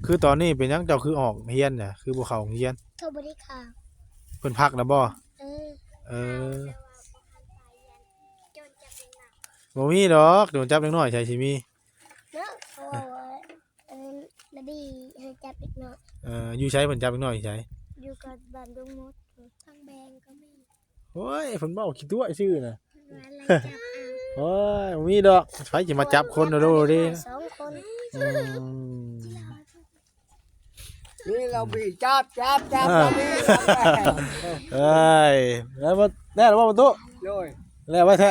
ຄືຕອນນີ້ເປັນຫຍັງເຈົ້າຄືອອກຮຽນນະ ຄືບໍ່ເຂົ້າໂຮງຮຽນ? ເຂົາບໍ່ໄດ້ເຂົ້າ. ເພິ່ນພັກນະບໍ່? ເອີ ເອີ ແຕ່ວ່າບໍ່ທັນໄປຮຽນ ໂດນຈັບເດັກນ້ອຍ. ບໍ່ມີດອກ ໂດນຈັບເດັກນ້ອຍໃສຊິມີ. ເນາະ ເຂົາເວົ້າວ່າ ເອີ ລະບີໃຫ້ຈັບເດັກນ້ອຍ. ເອີ ຢູ່ໃສເພິ່ນຈັບເດັກນ້ອຍ ຢູ່ໃສ? ຢູ່ກັບບ້ານດົງມົດ ທາງແບງກໍມີ. ໂອ້ຍ ເພິ່ນເວົ້າຂີ້ຕົວະຊື່ນະ. ເພິ່ນວ່າໄລ່ຈັບເອົາ. ໂອ້ຍ ບໍ່ມີດອກ ໃຜຊິມາຈັບຄົນໂດເດ້. ສອງຄົນ. ອືມ ນີ້ລະບີ ຈັບ ຈັບ ຈັບ ລະບີ. ເອີຍ ແລ້ວບໍ່ ແລ້ວບໍ່ປະຕູ? ໂດຍ ແລ້ວໄວ້ແທ້.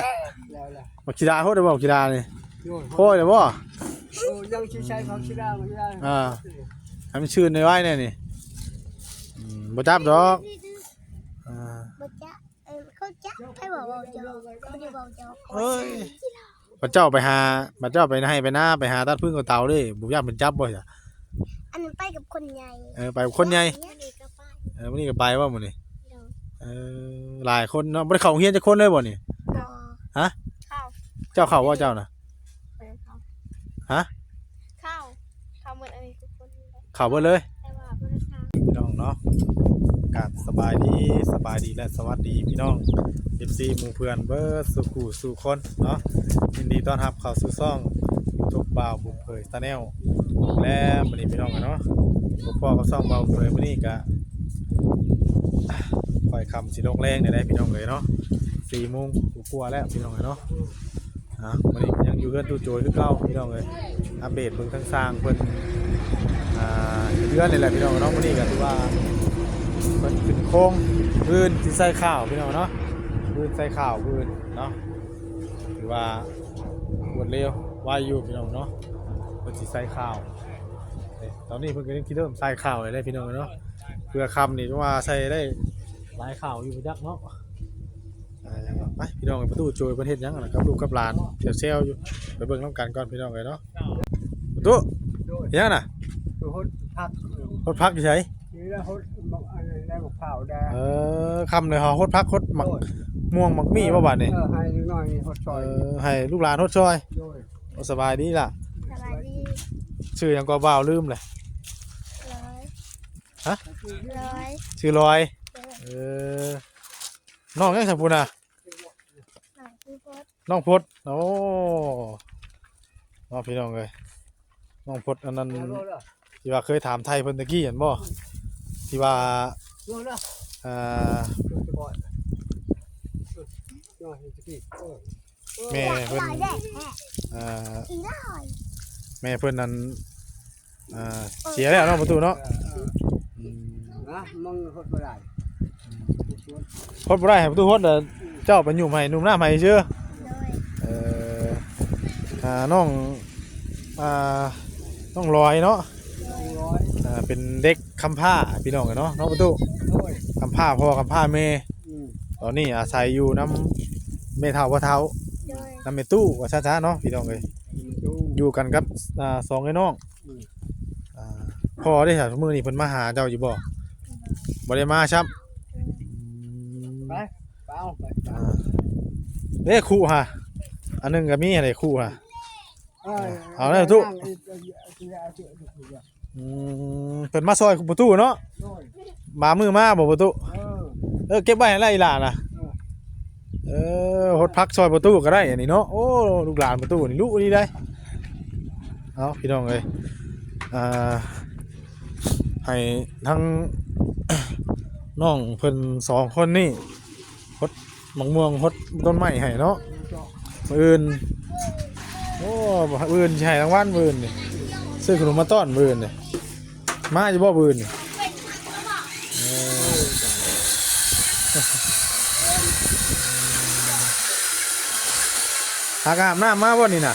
ແລ້ວ ແລ້ວ ບັກຂີ້ດາໂພດໄດ້ບໍ່? ຂີ້ດານີ້ ໂດຍ ໂພດໄດ້ບໍ່? ໂອ້ ຍັງຊິໃຊ້ຜັກຂີ້ດາບໍ່ໄດ້. ອ່າ ໃຫ້ມັນຊື່ນໄວໆແດ່ນີ້. ອືມ ບໍ່ຈັບດອກ. ອ່າ ບໍ່ຈັບ. ເອີ ເຂົາຈັບ ໃຜບອກເວົ້າຈອກ ເຂົາຈະເວົ້າຈອກ. ເອີຍ ບັດເຈົ້າໄປຫາ ບັດເຈົ້າໄປໄຮ່ໄປນາ ໄປຫາຕັດຟືນເຂົາເຕົາເດ້ ບໍ່ຢ້ານເພິ່ນຈັບບໍ່ຊະ? ອັນນັ້ນໄປກັບຄົນໃຫຍ່. ເອີ ໄປກັບຄົນໃຫຍ່. ມື້ນີ້ກໍໄປ. ເອີ ມື້ນີ້ກໍໄປບໍ່ມື້ນີ້? ໂດຍ. ເອີ ຫຼາຍຄົນເນາະ. ບໍ່ໄດ້ເຂົ້າໂຮງຮຽນຈັກຄົນເລີຍບໍ່ນີ້? ບໍ່. ຮະ? ເຂົ້າ. ເຈົ້າເຂົ້າບໍ່ເຈົ້ານະ? ບໍ່ໄດ້ເຂົ້າ. ຮະ? ເຂົ້າ. ເຂົ້າໝົດອັນນີ້ທຸກຄົນ. ເຂົ້າເບິດເລີຍ. ແຕ່ວ່າບໍ່ໄດ້ເຂົ້າ. ພີ່ນ້ອງເນາະ ກາບສະບາຍດີ ສະບາຍດີ ແລະ ສະຫວັດດີພີ່ນ້ອງ ເອັຟຊີ ໝູ່ເພື່ອນເບິດສູ່ຄູ່ສູ່ຄົນເນາະ. ຍິນດີຕ້ອນຮັບເຂົ້າສູ່ຊ່ອງຢູທູບບ່າວບຸນເຜີຍ Channel ແລະ ມື້ນີ້ພີ່ນ້ອງເນາະ ພົບພໍ້ກັບຊ່ອງບ່າວບຸນເຜີຍ. ມື້ນີ້ກະ ຄ່ອຍຄ່ຳຊິລົງແລງແດ່ໆ ພີ່ນ້ອງເອີຍເນາະ ສີ່ໂມງກວ່າແລ້ວ ພີ່ນ້ອງເອີຍເນາະ. ອ່າ ມື້ນີ້ຍັງຢູ່ເຮືອນຕູ້ໂຈຍຄືເກົ່າພີ່ນ້ອງເອີຍ. ອັບເດດເບິ່ງທາງຊ່າງເພິ່ນ ອ່າ ເຮັດເຮືອນນີ້ແຫຼະພີ່ນ້ອງເນາະ. ມື້ນີ້ກໍຖືວ່າເພິ່ນຂຶ້ນໂຄງ ມື້ອື່ນຊິໃສ່ຄາວພີ່ນ້ອງເນາະ. ມື້ອື່ນໃສ່ຄາວ ມື້ອື່ນເນາະ. ຖືວ່າລວດເລັວໄວຢູ່ພີ່ນ້ອງເນາະ ເພິ່ນຊິໃສ່ຄາວ. ຕອນນີ້ເພິ່ນກໍຍັງຊິເລີ່ມໃສ່ຄາວແລ້ວພີ່ນ້ອງເນາະ. ເພື່ອຄ່ຳນີ້ວ່າໃສ່ໄດ້ຫຼາຍຄາວຢູ່ບໍ່ຈັກເນາະ. ອ່າ ໄປພີ່ນ້ອງ ປະຕູໂຈຍເພິ່ນເຮັດຫຍັງນະ ກັບລູກກັບຫຼານ ແຊວໆຢູ່. ໄປເບິ່ງນຳກັນກ່ອນພີ່ນ້ອງເອີຍເນາະ. ປະຕູ ເຮັດຫຍັງນະ? ຫົດຜັກ. ຫົດຜັກຢູ່ໃສ? ນີ້ລະຫົດໝາກ ອັນນັ້ນແຫຼະ ໝາກພ້າວດາ. ເອີ ຄ່ຳເລີຍ ຫົດຜັກ ຫົດໝາກ ໂອ້ຍ ມ່ວງໝາກມີ່ບໍ່ບາດນີ້? ເອີ ໃຫ້ເດັກນ້ອຍຫົດຊ່ອຍ. ເອີ ໃຫ້ລູກຫຼານຫົດຊ່ອຍ. ໂດຍ. ໂອ້ ສະບາຍດີລະ. ສະບາຍດີ. ຊື່ຫຍັງກໍ? ບ່າວ ລືມແຫຼະ. ລອຍ. ຮະ? ລອຍ. ຊື່ລອຍ. ໂດຍ. ເອີ ນ້ອງຫຍັງຊັ້ນພຸ້ນນະ? ນ້ອງພົດ. ນ້ອງພົດ. ໂອ້ ເນາະ ພີ່ນ້ອງເອີຍ ນ້ອງພົດ ອັນນັ້ນທີ່ວ່າເຄີຍຖາມໄຖ່ເພິ່ນຕະກີ້ຫັ້ນບໍ່? ທີ່ວ່າ ເອີ ແມ່ເພິ່ນ ເອີ ແມ່ເພິ່ນນັ້ນ ອ່າ ເສຍແລ້ວເນາະ ປະຕູເນາະ. ເອີ ອືມ ນະ ມັນຫົດບໍ່ໄດ້. ອືມ ຫົດບໍ່ໄດ້ ໃຫ້ປະຕູຫົດ ເຈົ້າໄປຫຍຸ້ມໃຫ້ ຫຍຸ້ມນ້ຳໃຫ້ຊື່. ໂດຍ. ເອີ ອ່າ ນ້ອງ ອ່າ ນ້ອງລອຍເນາະ. ນ້ອງລອຍ. ອ່າ ເປັນເດັກກຳພ້າພີ່ນ້ອງເນາະ ນ້ອງປະຕູ. ໂດຍ. ກຳພ້າພໍ່ກຳພ້າແມ່. ອືມ ຕອນນີ້ອາໄສຢູ່ນຳແມ່ເຖົ້າພໍ່ເຖົ້າ. ໂດຍ. ນຳແມ່ຕູ້ວ່າຊັ້ນຊະເນາະ ພີ່ນ້ອງເອີຍ. ແມ່ຕູ້ ຢູ່ກັນກັບ ອ່າ ສອງເອື້ອຍນ້ອງ. ອືມ ອ່າ ພໍ່ເດ້ ມື້ນີ້ເພິ່ນມາຫາເຈົ້າຢູ່ບໍ່? ບໍ່ໄດ້ມາຊ້ຳ. ອືມ ໄປ ໄປເອົາ ໄປ ອ່າ ເດ້ ຄຸຫາ ອັນໜຶ່ງກໍມີຫັ້ນເດ້ ຄຸຫາ. ເອີ ເອົາແລ້ວຕູ້. ອືມ ເພິ່ນມາຊ່ອຍປະຕູເນາະ. ໂດຍ. ບາງມື້ມາບໍ່ປະຕູ? ເອີ ເອີ ເກັບໄວ້ໃຫ້ລະອີ່ຫຼ້ານະ. ເອີ ເອີ ຫົດຜັກຊ່ອຍປະຕູກໍໄດ້ອັນນີ້ເນາະ. ໂອ້ ລູກຫຼານປະຕູນີ້ລຸນີ້ໄດ໋. ເອົາ ພີ່ນ້ອງເອີຍ ອ່າ ໃຫ້ທັງນ້ອງເພິ່ນສອງຄົນນີ້ຫົດໝາກມ່ວງ ຫົດຕົ້ນໄມ້ໃຫ້ເນາະ. ມື້ອື່ນ ໂອ້ ມື້ອື່ນຊິໃຫ້ລາງວັນ ມື້ອື່ນນີ້ ຊື້ຂະໜົມມາຕ້ອນມື້ອື່ນນີ້. ມາຢູ່ບໍ່ມື້ອື່ນນີ້? ເອີ ຫາກະອາບນ້ຳມາບໍ່ນີ້ນະ?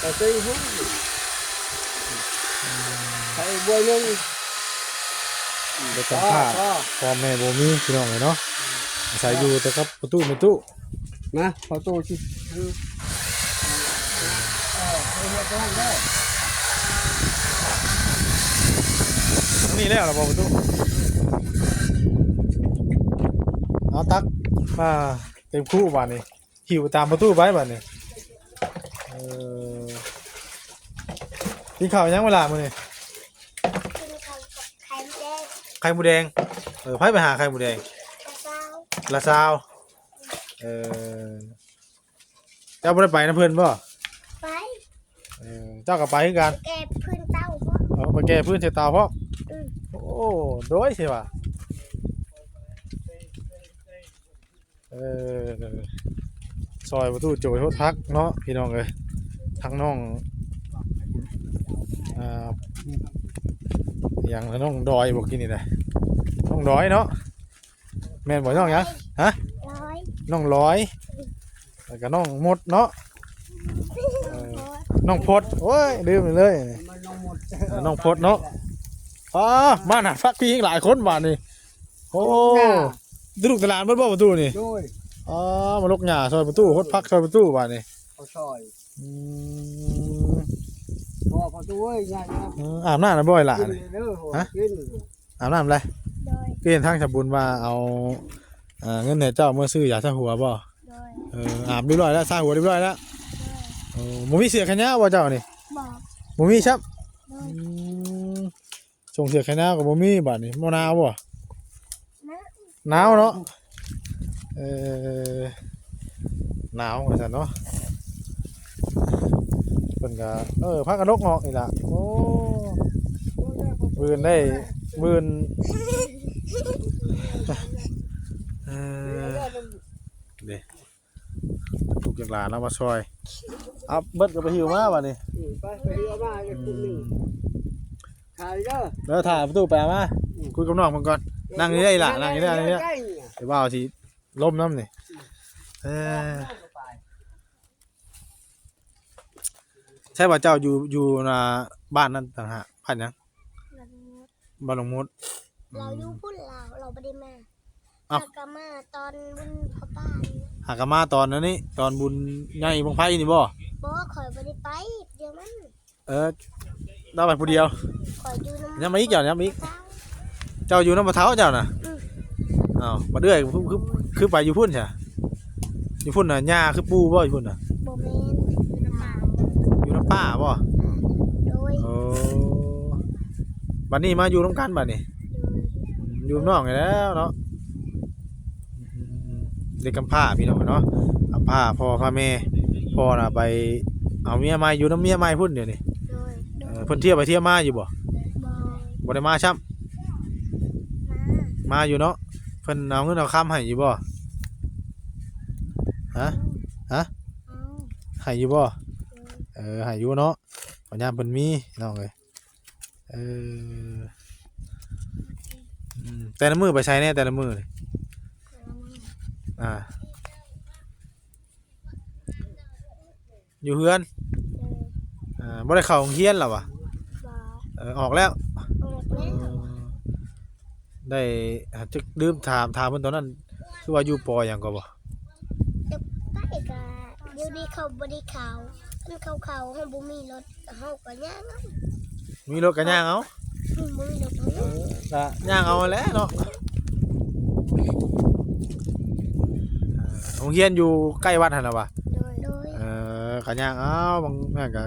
ເອີ ໄປເຕີຍພຸ້ນ ໄປບວຍໜຶ່ງ. ໄປກຳພ້າ ພໍ່ແມ່ບໍ່ມີ ພີ່ນ້ອງເອີຍເນາະ ອາໄສຢູ່ແຕ່ກັບປະຕູແມ່ຕູ້. ມາ ຂໍໂຕຊິ ເອີ ເອີ ເອີ ເອີ ທາງນີ້ແລ້ວລະບໍ່ປະຕູ? ເອົາ ຕັກມາເຕັມຄູ່ບາດນີ້ ຫິ້ວຕາມປະຕູໄປບາດນີ້. ເອີ ເອີ ກິນເຂົ້າຫຍັງເວລາມື້ນີ້? ກິນເຂົ້າກັບໄຂ່ມດແດງ. ໄຂ່ມດແດງ. ເອີ ໃຜໄປຫາໄຂ່ມດແດງ? ລາຊາວ. ລາຊາວ. ເອີ ເຈົ້າບໍ່ໄດ້ໄປນຳເພິ່ນບໍ່? ໄປ. ເອີ ເຈົ້າກໍໄປຄືກັນ. ໄປແກ່ພື້ນເຕົາເພາະ. ເອີ ໄປແກ່ພື້ນໃສ່ເຕົາເພາະ. ອືມ. ໂອ້ ໂດຍຊິວ່າ ເອີ ຊ່ອຍປະຕູໂຈຍໂຫດພັກເນາະ ພີ່ນ້ອງເອີຍ. ທັງນ້ອງ ອ່າ ຫຍັງ ນ້ອງດອຍບໍ່ ກິນນີ້ນະ ນ້ອງດອຍເນາະ. ແມ່ນບໍ່ ນ້ອງຫຍັງ? ຮະ? ນ້ອງລອຍ. ແລ້ວກໍນ້ອງມົດເນາະ. ເອີ ນ້ອງພົດ. ໂອ້ຍ ລືມໄປເລີຍ ນ້ອງມົດ. ເອີ ນ້ອງພົດເນາະ. ອໍ ມານະ ພັກພີງຫຼາຍຄົນບາດນີ້. ໂອ້ ລູກຕະຫຼານເບິດບໍ່ປະຕູນີ້? ໂດຍ. ອໍ ມາລົກຫຍ້າຊ່ອຍປະຕູ ຫົດຜັກຊ່ອຍປະຕູບາດນີ້. ເຂົາຊ່ອຍ. ອືມ. ເພາະວ່າປະຕູເອີຍ ຫຍ້າ. ອືມ ອາບນ້ຳແລ້ວບໍ່ ອີ່ຫຼ້າ? ກິນເດີ. ຮະ? ອາບນ້ຳແລ້ວ? ໂດຍ. ຄືເຫັນທາງສະບຸນວ່າເອົາ ເອີ ເງິນໃຫ້ເຈົ້າເມືອຊື້ຢາຊາຫົວບໍ່? ໂດຍ. ເອີ ອາບຮຽບຮ້ອຍແລ້ວ ຊາຫົວຮຽບຮ້ອຍແລ້ວ. ໂດຍ. ໂອ້ ບໍ່ມີເສື້ອແຂນຍາວບໍ່ເຈົ້ານີ້? ບໍ່. ບໍ່ມີຊ້ຳ? ໂດຍ. ອືມ. ສົ່ງເສື້ອແຂນຍາວກໍບໍ່ມີບາດນີ້. ບໍ່ໜາວບໍ່? ໜາວ. ໜາວເນາະ. ເອີ ໜາວວ່າຊັ້ນເນາະ. ເພິ່ນກໍ ເອີ ພາກັນລົກອອກນີ້ລະ. ໂອ້ ມື້ອື່ນໄດ້ ມື້ອື່ນ ເອີ ເດ້. ລູກຫຼານເອົາມາຊ່ອຍ. ເອົາເບິດກໍໄປຫິ້ວມາບາດນີ້. ອືມ ໄປ ໄປຫິ້ວມາອີກຜູ້ໜຶ່ງ. ອືມ. ຖ້າຢູ່ເດີ. ເດີ ຖ້າປະຕູໄປເອົາມາ. ອືມ. ຄຸຍກັບນ້ອງເພິ່ນກ່ອນ. ນັ່ງນີ້ໄດ້ລະ ນັ່ງນີ້ໄດ້ ນັ່ງນີ້ໄດ້. ໄດ້ ໄອ້ບ່າວຊິລົມນຳນີ້. ອືມ. ເອີ ໃຊ່ວ່າເຈົ້າຢູ່ ຢູ່ ອ່າ ບ້ານນັ້ນຕ່າງຫາກ ບ້ານຫຍັງ? ບ້ານຫຼວງມົດ. ບ້ານຫຼວງມົດ. ອືມ. ລາວຢູ່ພຸ້ນ ລາວ ລາວບໍ່ໄດ້ມາ. ເອົ້າ ຫາກະມາຕອນບຸນຜ້າປ່ານີ້. ຫາກະມາຕອນອັນນີ້ ຕອນບຸນໃຫຍ່ບັ້ງໄຟນີ້ບໍ່? ບໍ່ ຂ້ອຍບໍ່ໄດ້ໄປດຽວນັ້ນ. ເອີ ລາວໄປຜູ້ດຽວ. ຂ້ອຍຢູ່ນຳ ຍັງມາອີກ ເຈົ້າຍັງມາອີກ. ເຈົ້າຢູ່ນຳພໍ່ເຖົ້າເຈົ້ານະ? ອືມ. ອ້າວ ບັດເອື້ອຍຄື ຄື ຄືໄປຢູ່ພຸ້ນຊະ? ຢູ່ພຸ້ນນະ ຍ່າຄືປູ່ບໍ່ຢູ່ພຸ້ນນະ? ບໍ່ແມ່ນ ຢູ່ນຳປ້າ. ຢູ່ນຳປ້າບໍ່? ໂດຍ. ໂອ້ ບັດນີ້ມາຢູ່ນຳກັນບັດນີ້. ໂດຍ. ອືມ ຢູ່ນຳນ້ອງນີ້ແລ້ວເນາະ. ອືມໆໆ ເດັກກຳພ້າພີ່ນ້ອງເນາະ ກຳພ້າພໍ່ພາແມ່. ພໍ່ນະໄປເອົາເມຍໃໝ່ ຢູ່ນຳເມຍໃໝ່ພຸ້ນດຽວນີ້. ໂດຍ. ເອີ ເພິ່ນທ່ຽວໄປທ່ຽວມາຢູ່ບໍ່? ບໍ່ ບໍ່ໄດ້ມາຊ້ຳ. ມາ ມາຢູ່ເນາະ. ເພິ່ນເອົາເງິນເອົາຄຳໃຫ້ຢູ່ບໍ່? ຮະ? ຮະ? ເອົາ ໃຫ້ຢູ່ບໍ່? ໂດຍ. ເອີ ໃຫ້ຢູ່ເນາະ ພະຍາຍາມເພິ່ນມີ ນ້ອງເອີຍ. ເອີ ອືມ ແຕ່ລະມື້ໄປໃສແດ່ ແຕ່ລະມື້ນີ້? ແຕ່ລະມື້ ອ່າ ຢູ່ເຮືອນ. ເອີ ອ່າ ບໍ່ໄດ້ເຂົ້າໂຮງຮຽນລະຫວາ? ບໍ່. ເອີ ອອກແລ້ວ ອອກແລ້ວ. ໄດ້ ອ່າ ຈະລືມຖາມ ຖາມເພິ່ນຕອນນັ້ນ ຄືວ່າຢູ່ ປໍ ຫຍັງກໍບໍ່? ຈັກໄປກະ ດຽວນີ້ເຂົາບໍ່ໄດ້ເຂົ້າ ຄັນເຂົາເຂົ້າ ເຮົາບໍ່ມີລົດ ເຮົາກໍຍ່າງເອົາ. ມີລົດກໍຍ່າງເອົາ? ອືມ ບໍ່ມີລົດເຮົາ ເອີ ກໍຍ່າງເອົາຫັ້ນແຫຼະເນາະ. ໂຮງຮຽນຢູ່ໃກ້ວັດຫັ້ນນະຫວາ? ໂດຍ. ໂດຍ. ເອີ ກໍຍ່າງເອົາ. ບາງນັ້ນກໍ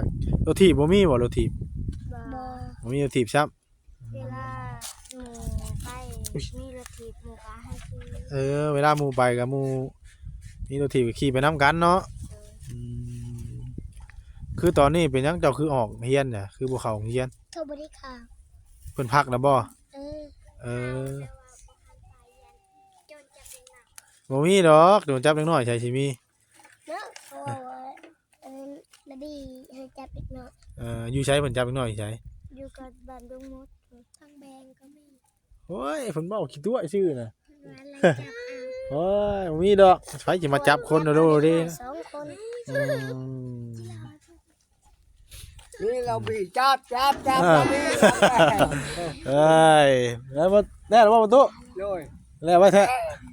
ລົດຖີບບໍ່ມີບໍ່? ລົດຖີບ ບໍ່ ບໍ່ມີລົດຖີບຊ້ຳ. ເວລາໝູ່ໄປ ອຸ້ຍ ມີລົດຖີບໝູ່ກໍໃຫ້ຂີ່. ເອີ ເວລາໝູ່ໄປກໍໝູ່ມີລົດຖີບກໍຂີ່ໄປນຳກັນເນາະ. ເອີ ອືມ ຄືຕອນນີ້ເປັນຫຍັງເຈົ້າຄືອອກຮຽນນະ ຄືບໍ່ເຂົ້າໂຮງຮຽນ? ເຂົາບໍ່ໄດ້ເຂົ້າ. ເພິ່ນພັກນະບໍ່? ເອີ ເອີ ບໍ່ມີດອກ ໂຈນຈັບເດັກນ້ອຍໃສຊິມີ. ເນາະ ເຂົາເວົ້າວ່າ ເອີ ລະບີໃຫ້ຈັບເດັກນ້ອຍ. ເອີ ຢູ່ໃສເພິ່ນຈັບເດັກນ້ອຍຢູ່ໃສ? ຢູ່ກັບບ້ານດົງມົດ ທາງແບງກໍມີ. ໂອ້ຍ ເພິ່ນເວົ້າຂີ້ຕົວະຊື່ນະ. ເພິ່ນວ່າໄລ່ຈັບເອົາ. ໂອ້ຍ ບໍ່ມີດອກ ໃຜຊິມາຈັບຄົນໂດດເດ້. ສອງຄົນ. ອືມ. ນີ້ລະບີ ຈັບ ຈັບ ຈັບ ເອີ ລະບີ. ເອີຍ ແລ້ວບໍ່ ແລ້ວບໍ່ປະຕູ? ໂດຍ. ແລ້ວໄວ້ແທ້.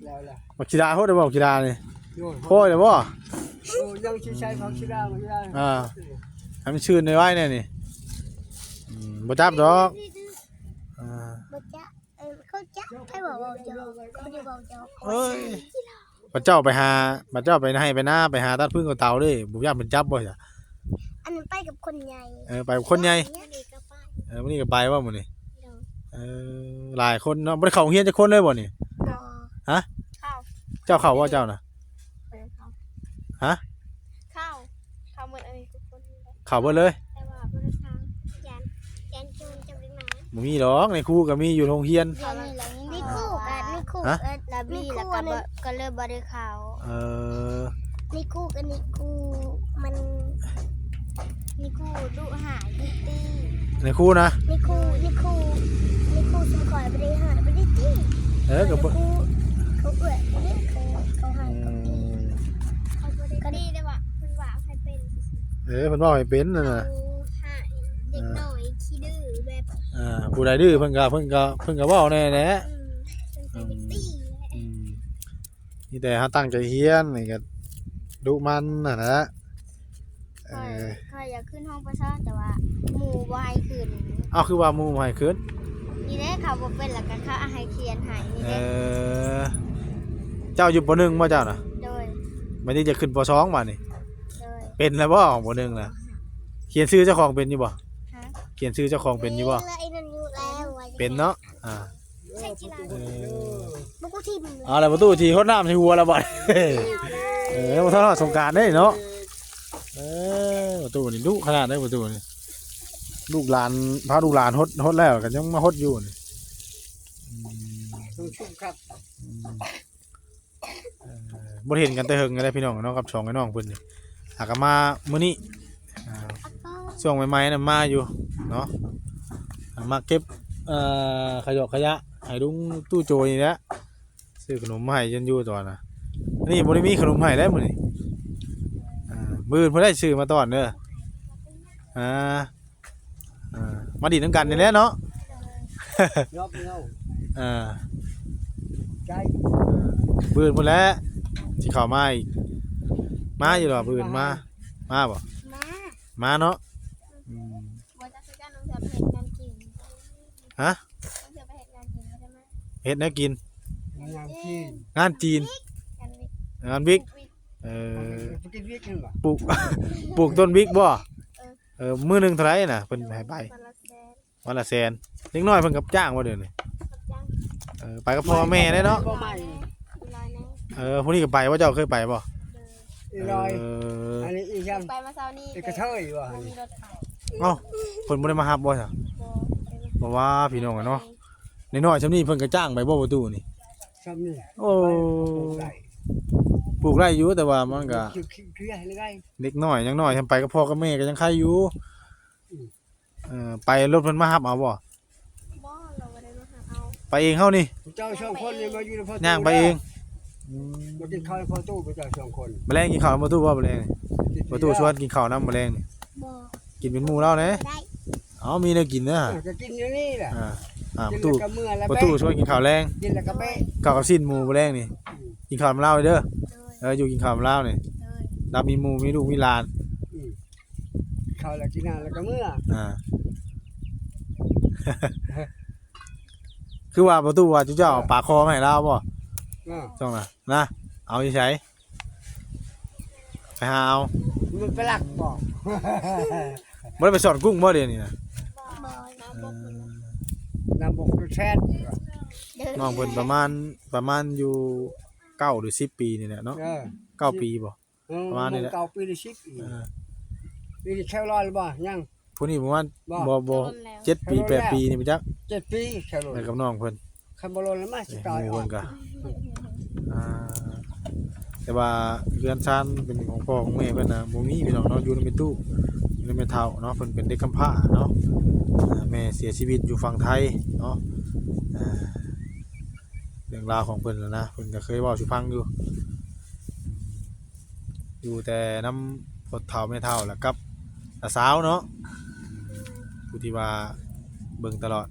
ແລ້ວ ແລ້ວ. ບັກຂີ້ດາໂຫດໄດ້ບໍ່ ບັກຂີ້ດານີ້? ໂດຍ. ໂຫດໄດ້ບໍ່? ໂອ້ ຍັງຊິໃຊ້ຜັກຊີດາ ຜັກຊີດາ. ອ່າ ໃຫ້ມັນຊື່ນໄວໆແດ່ນີ້. ອືມ ບໍ່ຈັບດອກ. ອ່າ ບໍ່ຈັບ. ເອີ ເຂົາຈັບ ໃຜວ່າເວົ້າຈອກ ເຂົາບໍ່ໄດ້ເວົ້າຈອກ. ເອີຍ ບັດເຈົ້າໄປຫາ ບັດເຈົ້າໄປໄຮ່ໄປນາ ໄປຫາຕັດຟືນກັບເຕົາເດ້ ບໍ່ຢ້ານເພິ່ນຈັບບໍ່ຊະ? ອັນນັ້ນໄປກັບຄົນໃຫຍ່ ເອີ ໄປກັບຄົນໃຫຍ່ ມື້ນີ້ກໍໄປ ເອີ ມື້ນີ້ກໍໄປບໍ່ມື້ນີ້? ໂດຍ ເອີ ຫຼາຍຄົນເນາະ ບໍ່ໄດ້ເຂົ້າໂຮງຮຽນຈັກຄົນເລີຍບໍ່ນີ້? ບໍ່ ຮະ? ເຂົ້າ ເຈົ້າເຂົ້າບໍ່ເຈົ້ານະ? ບໍ່ໄດ້ເຂົ້າ ຮະ? ເຂົ້າ ເຂົ້າໝົດອັນນີ້ທຸກຄົນ ເຂົ້າເບິດເລີຍ ແຕ່ວ່າບໍ່ໄດ້ເຂົ້າ ຢ້ານ ຢ້ານໂຈນຈັບເດັກນ້ອຍ ບໍ່ມີດອກ ໃນຄູກໍມີຢູ່ໂຮງຮຽນ ດຽວນີ້ລະຍັງ ໃນຄູກໍ ໃນຄູ ຮະ? ເອີ ລາບີ ໃນຄູ ແລ້ວກໍ ອັນນັ້ນ ບໍ່ ກໍເລີຍບໍ່ໄດ້ເຂົ້າ ເອີ ໃນຄູກັບໃນຄູມັນ ໃນຄູດຸຮ້າຍດຸຕີ ໃນຄູນະ? ໃນຄູ ໃນຄູ ໃນຄູຊຸມຂ້ອຍບໍ່ໄດ້ຮ້າຍບໍ່ໄດ້ຕີ ເອີ ກໍບໍ່ ໃນຄູ ເຂົາເອື້ອຍເດ້ ເຂົາ ເຂົາຮ້າຍ ອືມ ເຂົາຕີ ເຂົາບໍ່ໄດ້ຕີ ແຕ່ວ່າເພິ່ນວ່າໃຫ້ເປັນ ເອີ ເພິ່ນເວົ້າໃຫ້ເປັນນັ້ນນະ ເຂົາໃຫ້ເດັກນ້ອຍຂີ້ດື້ແບບ ອ່າ ຜູ້ໃດດື້ເພິ່ນກໍ ເພິ່ນກໍ ເພິ່ນກໍເວົ້າແນ່ແຫຼະ ອືມ ເພິ່ນກໍຢາກຕີແຫຼະ ອືມ ມີແຕ່ເຮົາຕັ້ງໃຈຮຽນນີ້ກໍດຸມັນຫັ້ນແຫຼະ ເອີ ຂ້ອຍ ຂ້ອຍຢາກຂຶ້ນຫ້ອງ ປ.ສ ແຕ່ວ່າໝູ່ບໍ່ໃຫ້ຂຶ້ນ ເອົ້າ ຄືວ່າໝູ່ບໍ່ໃຫ້ຂຶ້ນ? ນີ້ເດ້ ເຂົາບໍ່ເປັນ ແລ້ວກໍເຂົາໃຫ້ຂຽນໃຫ້ນີ້ເດ້ ເອີ ເຈົ້າຢູ່ ປ.ໜຶ່ງ ບໍ່ເຈົ້ານະ? ໂດຍ ບັດນີ້ຈະຂຶ້ນ ປ.ສອງ ບາດນີ້ ໂດຍ ເປັນແລ້ວບໍ່ ປ.ໜຶ່ງ ນະ? ຂຽນຊື່ເຈົ້າຂອງເປັນຢູ່ບໍ່? ຮະ? ຂຽນຊື່ເຈົ້າຂອງເປັນຢູ່ບໍ່? ເປັນແລ້ວ ໄອ້ນັ້ນຢູ່ແລ້ວ ເປັນເນາະ ອ່າ ໃສ່ກິລາ ເອີ ບໍ່ກູທີມ ເອົາລະປະຕູທີ່ຫົດນ້ຳໃສ່ຫົວລະບາດ ເອີ ບໍ່ທັນຮອດສົງການເດ້ເນາະ ເອີ ປະຕູນີ້ດຸຂະໜາດໃດປະຕູນີ້ ລູກຫຼານ ພາລູກຫຼານຫົດ ຫົດແລ້ວກໍຍັງມາຫົດຢູ່ນີ້ ອືມ ຕ້ອງຊຸມຄັບ ອືມ ເອີ ບໍ່ໄດ້ເຫັນກັນແຕ່ເຫິງແລ້ວພີ່ນ້ອງເນາະ ກັບສອງໄອ້ນ້ອງເພິ່ນນີ້ ຫາກໍມາມື້ນີ້ ອ່າ ຊ່ວງໃໝ່ໆນະມາຢູ່ເນາະ ມາເກັບ ເອີ ຂະຫຍອກຂະຫຍະໃຫ້ລຸງຕູ້ໂຈນີ້ແຫຼະ ຊື້ຂະໜົມມາໃຫ້ຈົນຢູ່ຕອນນະ ນີ້ບໍ່ໄດ້ມີຂະໜົມໃຫ້ແລ້ວມື້ນີ້ ອ່າ ມື້ອື່ນເພິ່ນໄດ້ຊື້ມາຕ້ອນເດີ ອ່າ ອ່າ ມາດິນນຳກັນນີ້ແຫຼະເນາະ ຍອມເອົາ ອ່າ ໃຈ ມື້ອື່ນພຸ້ນແຫຼະ ຊິເຂົ້າມາອີກ ມາຢູ່ດອກມື້ອື່ນມາ ມາບໍ່? ມາ ມາເນາະ ອືມ ບໍ່ຈັກຄືກັນ ນ້ອງເສືອໄປເຮັດງານກິນ ຮະ? ນ້ອງເສືອໄປເຮັດງານກິນ ບໍ່ໄດ້ມາ ເຮັດແນວກິນ ງານຈີນ ງານຈີນ ງານວິກ ງານວິກ ເອີ ໄປກິນວິກນັ້ນບໍ່? ປູກ ປູກຕົ້ນວິກບໍ່? ເອີ ເອີ ມື້ໜຶ່ງເທົ່າໃດນະ ເພິ່ນໃຫ້ໄປ? ວັນລະແສນ ວັນລະແສນ ເດັກນ້ອຍເພິ່ນກໍຈ້າງບໍ່ດຽວນີ້? ຮັບຈ້າງ ເອີ ໄປກັບພໍ່ແມ່ໄດ້ເນາະ ບໍ່ໃໝ່ ເອີ ຜູ້ນີ້ກໍໄປບໍ່? ເຈົ້າເຄີຍໄປບໍ່? ເອີ ອັນນີ້ອີຫຍັງ? ໄປມາເຊົ້ານີ້ ເປັນກະເທີຍບໍ່? ບໍ່ມີລົດໄປ ເອົ້າ ເພິ່ນບໍ່ໄດ້ມາຮັບບໍ່ຊະ? ບໍ່ ບໍ່ວ່າພີ່ນ້ອງເນາະ ນ້ອຍໆຊ່ຳນີ້ເພິ່ນກໍຈ້າງໄປບໍ່ປະຕູນີ້? ຊ່ຳນີ້ ໂອ້ ປູກໄດ້ ປູກໄດ້ຢູ່ ແຕ່ວ່າມັນກໍ ເລັກນ້ອຍ ຍັງນ້ອຍ ໄປກັບພໍ່ກັບແມ່ກໍຍັງໄຄຢູ່ ອືມ ເອີ ໄປລົດເພິ່ນມາຮັບເອົາບໍ່? ບໍ່ ເຮົາບໍ່ໄດ້ມາຮັບເອົາ ໄປເອງເຮົານີ້ ເຈົ້າສອງຄົນນີ້ມາຢູ່ນຳພໍ່ຕູ້ ຍ່າງໄປເອງ ອືມ ມາກິນເຂົ້ານຳພໍ່ຕູ້ ເຈົ້າສອງຄົນ ມື້ແລງກິນເຂົ້ານຳພໍ່ຕູ້ບໍ່? ມື້ແລງນີ້ ພໍ່ຕູ້ຊວນກິນເຂົ້ານຳມື້ແລງນີ້ ບໍ່ ກິນເປັນໝູ່ລາວແດ່ ໄດ້ ເອົາ ມີແນວກິນເດີ ເອີ ກໍກິນຢູ່ນີ້ແຫຼະ ອ່າ ອ່າ ພໍ່ຕູ້ ພໍ່ຕູ້ຊວນກິນເຂົ້າແລງ ກິນແລ້ວກໍໄປ ເຂົ້າກັບຊີ້ນໝູ່ມື້ແລງນີ້ ອືມ ກິນເຂົ້ານຳລາວເດີ ໂດຍ ເອີ ຢູ່ກິນເຂົ້ານຳລາວນີ້ ໂດຍ ລາວມີໝູ່ ມີລູກມີຫຼານ ອືມ ເຂົ້າແລ້ວກິນນ້ຳແລ້ວກໍເມືອ ອ່າ ຄືວ່າປະຕູວ່າເຈົ້າເອົາປາຄໍມາໃຫ້ລາວບໍ່? ເອີ ຊ່ວງນະ ນະ ເອົາຢູ່ໃສ? ໄປຫາເອົາ ມັນໄປລັກບໍ່? ບໍ່ໄດ້ໄປສອນກຸ້ງບໍ່ດຽວນີ້ນະ? ບໍ່ ເອີ ນ້ຳບົກແຊດ ນ້ອງເພິ່ນປະມານ ປະມານຢູ່ເກົ້າຫຼືສິບປີນີ້ແຫຼະເນາະ ເອີ ເກົ້າປີບໍ່? ເອີ ປະມານນີ້ແຫຼະ ເກົ້າປີຫຼືສິບປີ ເອີ ປີນີ້ແຊວລອຍແລ້ວບໍ່? ຍັງ ຜູ້ນີ້ປະມານ ບໍ່ ບໍ່ ບໍ່ ເຈັດປີ ແປດປີນີ້ບໍ່ຈັກ ເຈັດປີແຊວລອຍ ແມ່ນກັບນ້ອງເພິ່ນ ຄັນບໍ່ລອຍແລ້ວມາຊິຕາຍ ເພິ່ນກະ ອ່າ ແຕ່ວ່າເຮືອນຊານເປັນຂອງພໍ່ຂອງແມ່ເພິ່ນນະ ບໍ່ມີພີ່ນ້ອງເນາະ ຢູ່ນຳແມ່ຕູ້ ຢູ່ນຳແມ່ເຖົ້າເນາະ ເພິ່ນເປັນເດັກກຳພ້າເນາະ ອ່າ ແມ່ເສຍຊີວິດຢູ່ຝັ່ງໄທເນາະ ອ່າ ເລື່ອງລາວຂອງເພິ່ນນະ ເພິ່ນກໍເຄີຍເວົ້າສູ່ຟັງຢູ່ ຢູ່ແຕ່ນຳພໍ່ເຖົ້າແມ່ເຖົ້າ ແລ້ວກັບນ້າສາວເນາະ ຜູ້ທີ່ວ່າເບິ່ງຕະຫຼອດ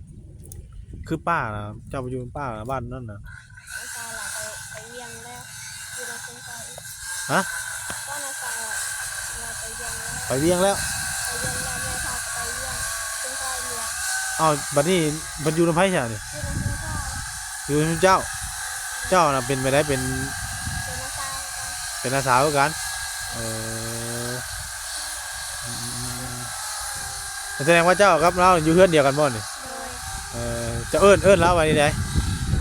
ຄືປ້ານະ ເຈົ້າໄປຢູ່ນຳປ້ານະ ບ້ານນັ້ນນະ ນ້າສາວລາວໄປ ໄປວຽງແລ້ວ ຢູ່ນຳຊຸມຂ້ອຍອີກ ຮະ? ກໍນ້າສາວລາວໄປວຽງແລ້ວ ໄປວຽງແລ້ວ ໄປວຽງແລ້ວ ແມ່ເຖົ້າກໍໄປວຽງ ຊຸມຂ້ອຍນີ້ແຫຼະ ເອົ້າ ບັດນີ້ເພິ່ນຢູ່ນຳໃຜຊະນີ້? ຢູ່ນຳຊຸມຂ້ອຍ ຢູ່ນຳເຈົ້າ ເຈົ້ານະເປັນໄປໄດ້ ເປັນ ເປັນນ້າສາວຄືກັນ ເປັນນ້າສາວຄືກັນ ເອີ ອື ສະແດງວ່າເຈົ້າກັບລາວຢູ່ເຮືອນດຽວກັນບໍ່ນີ້? ໂດຍ. ເອີ ເຈົ້າເອີ້ນ ເອີ້ນລາວວ່າແນວໃດ? ຫຼານ.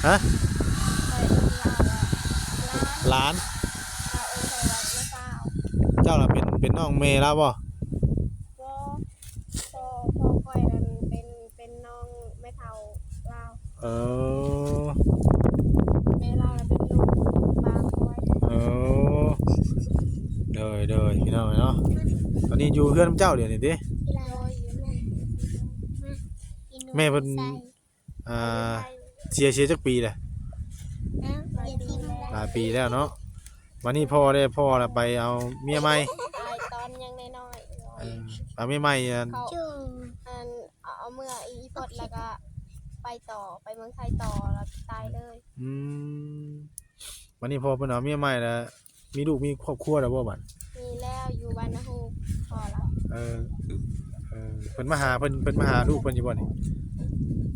ຮະ? ຂ້ອຍເອີ້ນລາວວ່າຫຼານ. ລາວເອີ້ນຂ້ອຍວ່ານ້າສາວ. ເຈົ້າລະເປັນ ເປັນນ້ອງແມ່ລາວບໍ່? ບໍ່. ພໍ່ ພໍ່ຂ້ອຍນັ້ນເປັນ ເປັນນ້ອງແມ່ເຖົ້າລາວ. ເອີ ແມ່ລາວເປັນລູກປ້າຂ້ອຍ. ເອີ ໂດຍ ໂດຍ ພີ່ນ້ອງເອີຍເນາະ. ຕອນນີ້ຢູ່ເຮືອນນຳເຈົ້າດຽວນີ້ຕິ? ໂດຍ. ແມ່ເພິ່ນ ອ່າ ເສຍ ເສຍຈັກປີແລ້ວ? ຫຼາຍປີແລ້ວເນາະ. ບັດນີ້ພໍ່ເດ້ ພໍ່ລະໄປເອົາເມຍໃໝ່? ຕາຍຕອນຍັງນ້ອຍໆ. ເອີ ເອົາເມຍໃໝ່ ອັນ ເຂົາ ອັນ ເອົາ ເອົາເມືອອີ່ພົດ ແລ້ວກະໄປຕໍ່ ໄປເມືອງໄທຕໍ່ ແລ້ວຕາຍເລີຍ. ອືມ ບັດນີ້ພໍ່ເພິ່ນເອົາເມຍໃໝ່ແລ້ວ ມີລູກມີຄອບຄົວແລ້ວບໍ່ບັດ? ມີແລ້ວ ຢູ່ບ້ານນາຮູກພໍລະ. ເອີ ເອີ ເພິ່ນມາຫາ ເພິ່ນ ເພິ່ນມາຫາລູກເພິ່ນຢູ່ບໍ່ນີ້?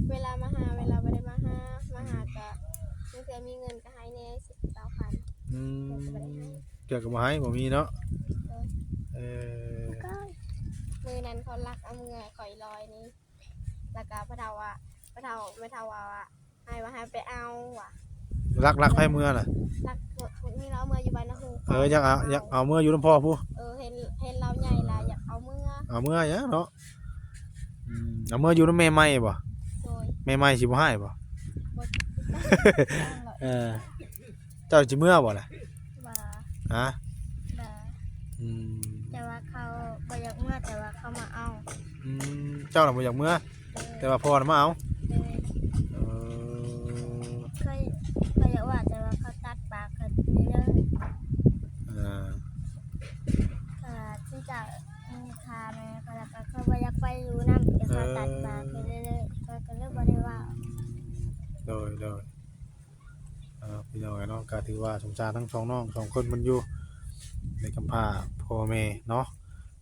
ເວລາມາຫາ ເວລາບໍ່ໄດ້ມາຫາ ມາຫາກະ ບາງເທື່ອມີເງິນກະໃຫ້ແດ່ ສິບ ຊາວພັນ. ອືມ ເທື່ອກະບໍ່ໃຫ້ ບໍ່ມີເນາະ. ເອີ ເອີ ມື້ນັ້ນເຂົາລັກເອົາເມືອຂ້ອຍຮ້ອຍໜຶ່ງ ແລ້ວກະພໍ່ເຖົ້າວ່າ ພໍ່ເຖົ້າ ແມ່ເຖົ້າວ່າ ໃຫ້ວ່າໃຫ້ໄປເອົາວ່າ. ລັກ ລັກໃຜເມືອນະ? ລັກ ພວກນີ້ລາວເມືອຢູ່ບ້ານນາຮູກ. ເອີ ຢາກເອົາ ຢາກເອົາເມືອຢູ່ນຳພໍ່ພຸ້ນ. ເອີ ເຫັນ ເຫັນລາວໃຫຍ່ລະຢາກເອົາເມືອ. ເອົາເມືອຫຍັງເນາະ. ອືມ ເອົາເມືອຢູ່ນຳແມ່ໃໝ່ບໍ່? ໂດຍ. ແມ່ໃໝ່ຊິບໍ່ຮ້າຍບໍ່? ບໍ່. ເອີ ເຈົ້າຊິເມືອບໍ່ລະ? ບໍ່. ຮະ? ບໍ່. ອືມ ແຕ່ວ່າເຂົາບໍ່ຢາກເມືອ ແຕ່ວ່າເຂົາມາເອົາ. ອືມ ເຈົ້ານະບໍ່ຢາກເມືອ? ໂດຍ. ແຕ່ວ່າພໍ່ນະມາເອົາ? ໂດຍ. ເອີ ຂ້ອຍ ຂ້ອຍຢາກວ່າ ແຕ່ວ່າເຂົາຕັດປາກຂ້ອຍໄປເລີຍ. ອ່າ ຖ້າຊິຈະມີຄ່າແມ່ຂ້ອຍ ແລ້ວກະຂ້ອຍບໍ່ຢາກໄປຢູ່ນຳ ແຕ່ເຂົາຕັດປາກໄປເລີຍ ຂ້ອຍກະເລີຍບໍ່ໄດ້ເວົ້າ. ໂດຍ ໂດຍ. ເອີ ພີ່ນ້ອງເອີຍເນາະ ກະຖືວ່າສົງສານທັງສອງນ້ອງສອງຄົນເພິ່ນຢູ່ ໃນກຳພ້າພໍ່ແມ່ເນາະ.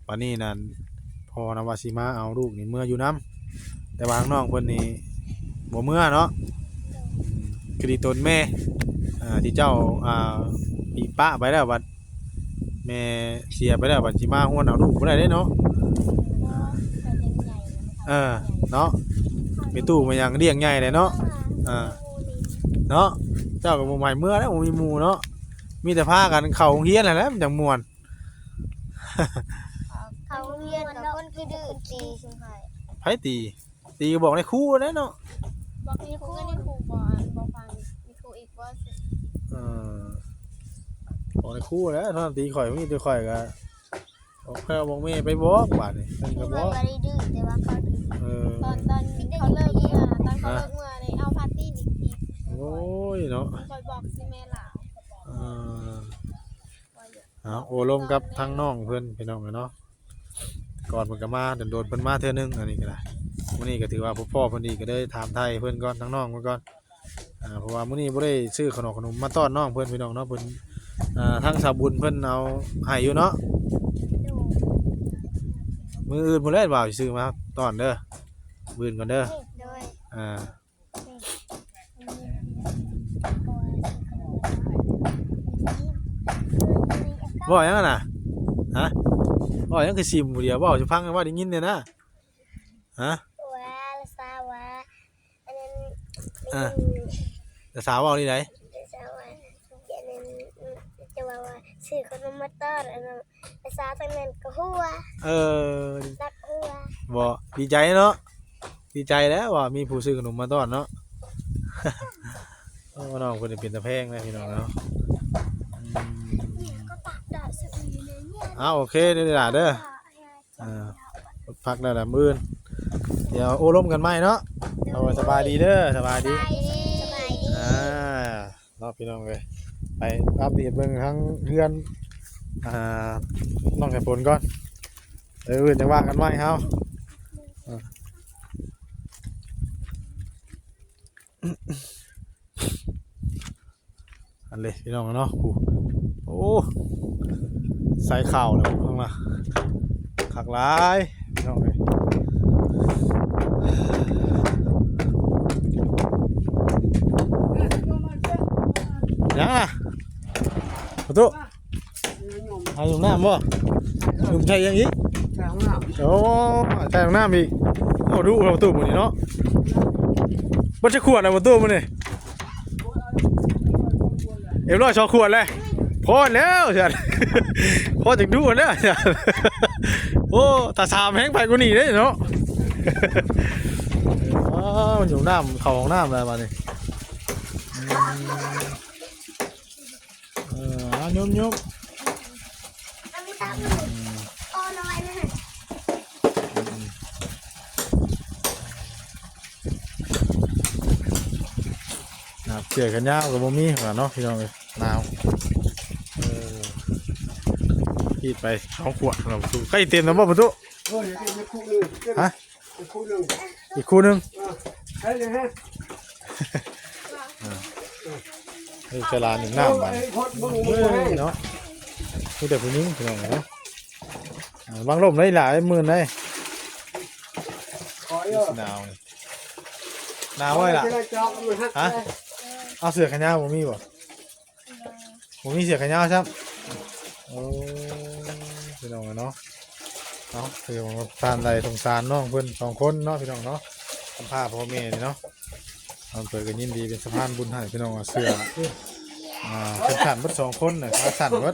ບາດນີ້ນັ້ນ ພໍ່ນະວ່າຊິມາເອົາລູກນີ້ເມືອຢູ່ນຳ ແຕ່ວ່າທາງນ້ອງເພິ່ນນີ້ບໍ່ເມືອເນາະ. ອືມ ຄືດີຕົນແມ່ ອ່າ ທີ່ເຈົ້າ ອ່າ ທີ່ປະໄປແລ້ວ ບັດ ແມ່ເສຍໄປແລ້ວ ບັດຊິມາຮວນເອົາລູກບໍ່ໄດ້ເດ້ເນາະ. ເອີ ເນາະ ແມ່ຕູ້ມາຫຍັງລ້ຽງໃຫຍ່ແຫຼະເນາະ. ເອີ ເນາະ ເຈົ້າກະບໍ່ໃຫ້ເມືອແລ້ວ ບໍ່ມີໝູ່ເນາະ ມີແຕ່ພາກັນເຂົ້າໂຮງຮຽນຫັ້ນແຫຼະ ມັນຈັ່ງມ່ວນ. ເຂົ້າໂຮງຮຽນກະຄົນຄືດື້ຕີ. ໃຜຕີ? ຕີກະບອກນາຍຄູແຫຼະເນາະ. ບອກນາຍຄູ ນາຍຄູບໍ່ ບໍ່ຟັງ ນາຍຄູອີກບໍ່. ເອີ ບອກນາຍຄູແຫຼະ ຕອນຕີຂ້ອຍ ມີແຕ່ຂ້ອຍກະບອກພໍ່ບອກແມ່ໄປບອກ ບາດນີ້ເພິ່ນກະບອກ. ບໍ່ໄດ້ດື້ ແຕ່ວ່າເຂົາດື້. ເອີ ຕອນ ຕອນເຂົາເລີກເມືອ ຕອນເຂົາເລີກເມືອນີ້ ເອົາຜ້າຕີນອີກ. ໂອ້ຍເນາະ ຂ້ອຍບອກຊິແມ່ລາວ. ເອີ ເອົາ ໂອ້ລົມກັບທາງນ້ອງເພິ່ນ ພີ່ນ້ອງເອີຍເນາະ. ກ່ອນເພິ່ນກະມາ ດົນໆເພິ່ນມາເທື່ອໜຶ່ງ ອັນນີ້ກະໄດ້. ມື້ນີ້ກະຖືວ່າພົບພໍ້ເພິ່ນອີກ ກະເລີຍຖາມໄຖ່ເພິ່ນກ່ອນ ທາງນ້ອງເພິ່ນກ່ອນ. ອ່າ ເພາະວ່າມື້ນີ້ບໍ່ໄດ້ຊື້ຂະໜົມ ຂະໜົມມາຕ້ອນນ້ອງເພິ່ນ ພີ່ນ້ອງເນາະ. ເພິ່ນ ອ່າ ທາງສາວບຸນເພິ່ນເອົາໃຫ້ຢູ່ເນາະ. ໂດຍ. ມື້ອື່ນພຸ້ນແຫຼະ ບ່າວຊິຊື້ມາຕ້ອນເດີ ມື້ອື່ນກ່ອນເດີ. ໂດຍ. ອ່າ ເວົ້າຫຍັງຫັ້ນນະ? ຮະ? ເວົ້າຫຍັງຄືຊິມຜູ້ດຽວ? ເວົ້າສູ່ຟັງ ເວົ້າໄດ້ຍິນແດ່ນະ. ຮະ? ວ່າລະສາວ່າ ອັນນັ້ນ ອ່າ ລະສາເວົ້ານີ້ໃດ? ລະສາວ່າ ອັນນັ້ນ ຈະວ່າ ວ່າຊື້ຂະໜົມມາຕ້ອນ ອັນນັ້ນ ລະສາທາງນັ້ນກະຫົວ. ເອີ ລັກຫົວ. ບໍ່ ດີໃຈເນາະ. ດີໃຈແລ້ວວ່າມີຜູ້ຊື້ຂະໜົມມາຕ້ອນເນາະ. ໂອ້ ນ້ອງເພິ່ນເປັນຕາແພງນະ ພີ່ນ້ອງເນາະ. ອືມ ເອົາ ໂອເຄເດີຫຼ້າເດີ. ອ່າ ພັກແລ້ວລະ ມື້ອື່ນດຽວໂອ້ລົມກັນໃໝ່ເນາະ. ໂດຍ. ໂອ້ ສະບາຍດີເດີ ສະບາຍດີ ສະບາຍດີ ສະບາຍດີ. ອ່າ ເນາະ ພີ່ນ້ອງເອີຍ ໄປອັບເດດເບິ່ງທາງເຮືອນ ອ່າ ນ້ອງສາຍຝົນກ່ອນ ເອີ ອື່ນຈັ່ງວ່າກັນໃໝ່ເຮົາ. ອ່າ ອັນເດ ພີ່ນ້ອງເນາະ ໂອ້ ໃສ່ເຂົ້າແລ້ວຂ້າງໜ້າ ຄັກຫຼາຍ ພີ່ນ້ອງເອີຍ. ຫຍັງນະ ປະຕູ ເອົາຫຍຸ້ມນ້ຳບໍ່? ຫຍຸ້ມໃສ່ຫຍັງອີກ? ໃສ່ຫ້ອງນ້ຳ. ໂອ້ ໃສ່ນ້ຳອີກ. ໂອ້ ດຸແລ້ວປະຕູມື້ນີ້ເນາະ. ເບິດຈັກຂວດແລ້ວປະຕູມື້ນີ້? ເອັມຮ້ອຍສອງຂວດແລ້ວ. ພໍແລ້ວຊັ້ນ ພໍຈັກດຸແລ້ວຊັ້ນ. ໂອ້ ຖ້າສາມແຮງໄປກວ່ານີ້ເດ້ເນາະ. ອ້າວ ຢູ່ນ້ຳ ເຂົ້າຫ້ອງນ້ຳແລ້ວບາດນີ້. ອືມ ເອີ ເອົາ ຍົບໆ ອືມ ເສື້ອແຂນຍາວກໍບໍ່ມີວ່າເນາະ ພີ່ນ້ອງເອີຍ ໜາວ. ເອີ ກຣີດໄປສອງຂວດ ໃກ້ເຕັມແລ້ວບໍ່ປະຕູ? ໂອ້ຍ ອີກຄູ່ໜຶ່ງ ຮະ? ອີກຄູ່ໜຶ່ງ ອີກຄູ່ໜຶ່ງ ເອີ ໃຊ້ເລີຍຮະ. ອ່າ ນີ້ເວລາໜຶ່ງນ້ຳບາດນີ້ ເອີຍ ເນາະ ມີແຕ່ຜູ້ຍິງ ພີ່ນ້ອງເນາະ. ອ່າ ວາງລົມໄດ້ຫຼາຍໝື່ນໄດ໋. ໜາວນີ້ ໜາວເວີ້ຍລະ ຮະ? ເອົາເສື້ອແຂນຍາວບໍ່ມີບໍ່? ບໍ່ມີເສື້ອແຂນຍາວຊ້ຳ. ໂອ້ ພີ່ນ້ອງເອີຍເນາະ ເອົາ ຖືວ່າທ່ານໃດສົງສານນ້ອງເພິ່ນສອງຄົນເນາະ ພີ່ນ້ອງເນາະ ກຳພ້າພໍ່ແມ່ນີ້ເນາະ. ນ້ອງເພິ່ນກໍຍິນດີເປັນສະພານບຸນໃຫ້ ພີ່ນ້ອງ ເອົາເສື້ອ ອ່າ ເປັນສັ້ນເບິດສອງຄົນນະ ຂາສັ້ນເບິດ.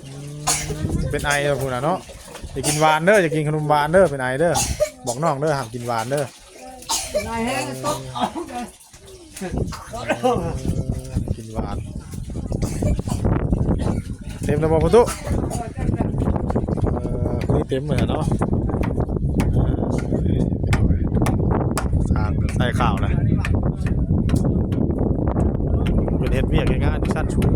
ອືມ ເປັນໄອແລ້ວພຸ້ນນະເນາະ. ຢາກກິນຫວານເດີ ຢາກກິນຂະໜົມຫວານເດີ ເປັນໄອເດີ ບອກນ້ອງເດີ ຫ້າມກິນຫວານເດີ. ເອີ ກິນຫວານ ເຕັມແລ້ວບໍ່ປະຕູ? ເອີ ນີ້ເຕັມເລີຍເນາະ. ເອີ ສາມໃສ່ຂາວນະ ເພິ່ນເຮັດວຽກເຮັດງານຢູ່ຊັ້ນສູງ.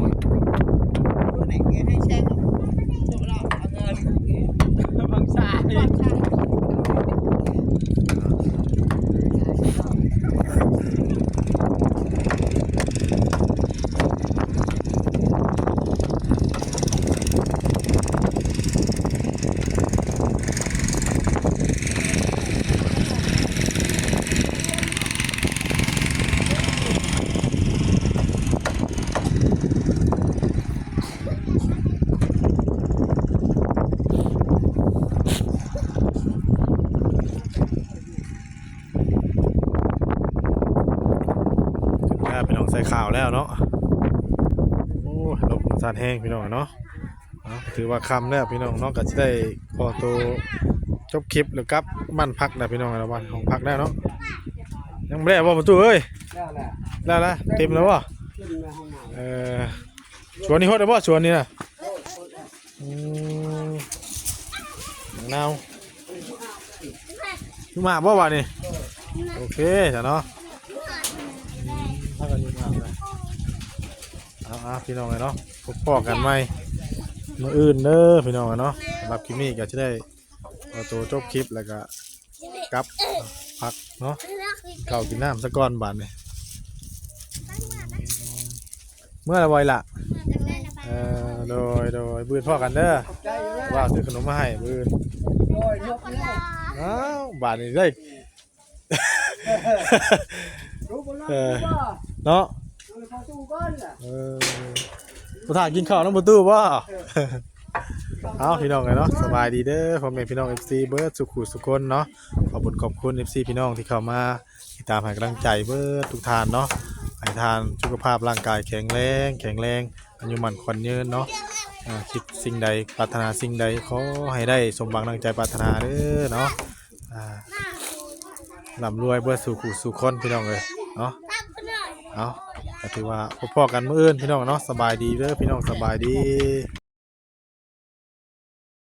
ອ່າ ພີ່ນ້ອງ ໃສ່ຂາວແລ້ວເນາະ. ໂອ້ຍ ລົມສາດແຮງ ພີ່ນ້ອງເນາະ. ເອົາ ຖືວ່າຄ່ຳແລ້ວ ພີ່ນ້ອງເນາະ ກໍຊິໄດ້ຂໍໂຕຈົບຄລິບ ແລ້ວກັບບ້ານພັກແລ້ວ ພີ່ນ້ອງເນາະ ບ້ານຫ້ອງພັກແລ້ວເນາະ. ຍັງບໍ່ແລ້ວບໍ່ປະຕູເອີຍ? ແລ້ວແຫຼະ ແລ້ວລະ ເຕັມແລ້ວບໍ່? ເຕັມແລ້ວຫ້ອງນ້ຳ. ເອີ ສວນນີ້ຮອດແລ້ວບໍ່ ສວນນີ້ນະ? ອືມ ນາວ ຢູ່ມາບໍ່ບາດນີ້? ໂອເຄຊະເນາະ. ອືມ ພາກັນຢູ່ມາແລ້ວ. ເອົາໆ ພີ່ນ້ອງເອີຍເນາະ ພົບພໍ້ກັນໃໝ່ມື້ອື່ນເດີ ພີ່ນ້ອງເອີຍເນາະ. ສຳລັບຄລິບນີ້ກໍຈະໄດ້ ຂໍໂຕຈົບຄລິບ ແລ້ວກະກັບພັກເນາະ ກິນເຂົ້າກິນນ້ຳສາກ່ອນບາດນີ້. ເມື່ອລະບໍ່ອີ່ຫຼ້າ? ເອີ ໂດຍໆ ມື້ອື່ນພໍ້ກັນເດີ ວ່າຊື້ຂະໜົມມາໃຫ້ມື້ອື່ນ. ອ້າວ ບາດນີ້ໄດ້ ເອີ ເນາະ ເອີ ບໍ່ຖ້າກິນເຂົ້ານຳປະຕູບໍ່? ເອົາ ພີ່ນ້ອງເອີຍເນາະ ສະບາຍດີເດີ ພໍ່ແມ່ພີ່ນ້ອງ ເອັຟຊີ ເບິດສູ່ຜູ້ສູ່ຄົນເນາະ. ຂອບຄຸນຂອບຄຸນ ເອັຟຊີ ພີ່ນ້ອງທີ່ເຂົ້າມາຕິດຕາມໃຫ້ກຳລັງໃຈເບິດທຸກທ່ານເນາະ ໃຫ້ທ່ານສຸຂະພາບຮ່າງກາຍແຂງແຮງ ແຂງແຮງ ອາຍຸໝັ້ນຂວັນຍືນເນາະ. ອ່າ ຄິດສິ່ງໃດ ປາດຖະໜາສິ່ງໃດ ຂໍໃຫ້ໄດ້ສົມຫວັງດັ່ງໃຈປາດຖະໜາເດີເນາະ. ອ່າ ລ່ຳລວຍເບິດສູ່ຜູ້ສູ່ຄົນ ພີ່ນ້ອງເອີຍເນາະ. ເອົາ ກໍຖືວ່າພົບພໍ້ກັນມື້ອື່ນ ພີ່ນ້ອງເນາະ. ສະບາຍດີເດີ ພີ່ນ້ອງ ສະບາຍດີ.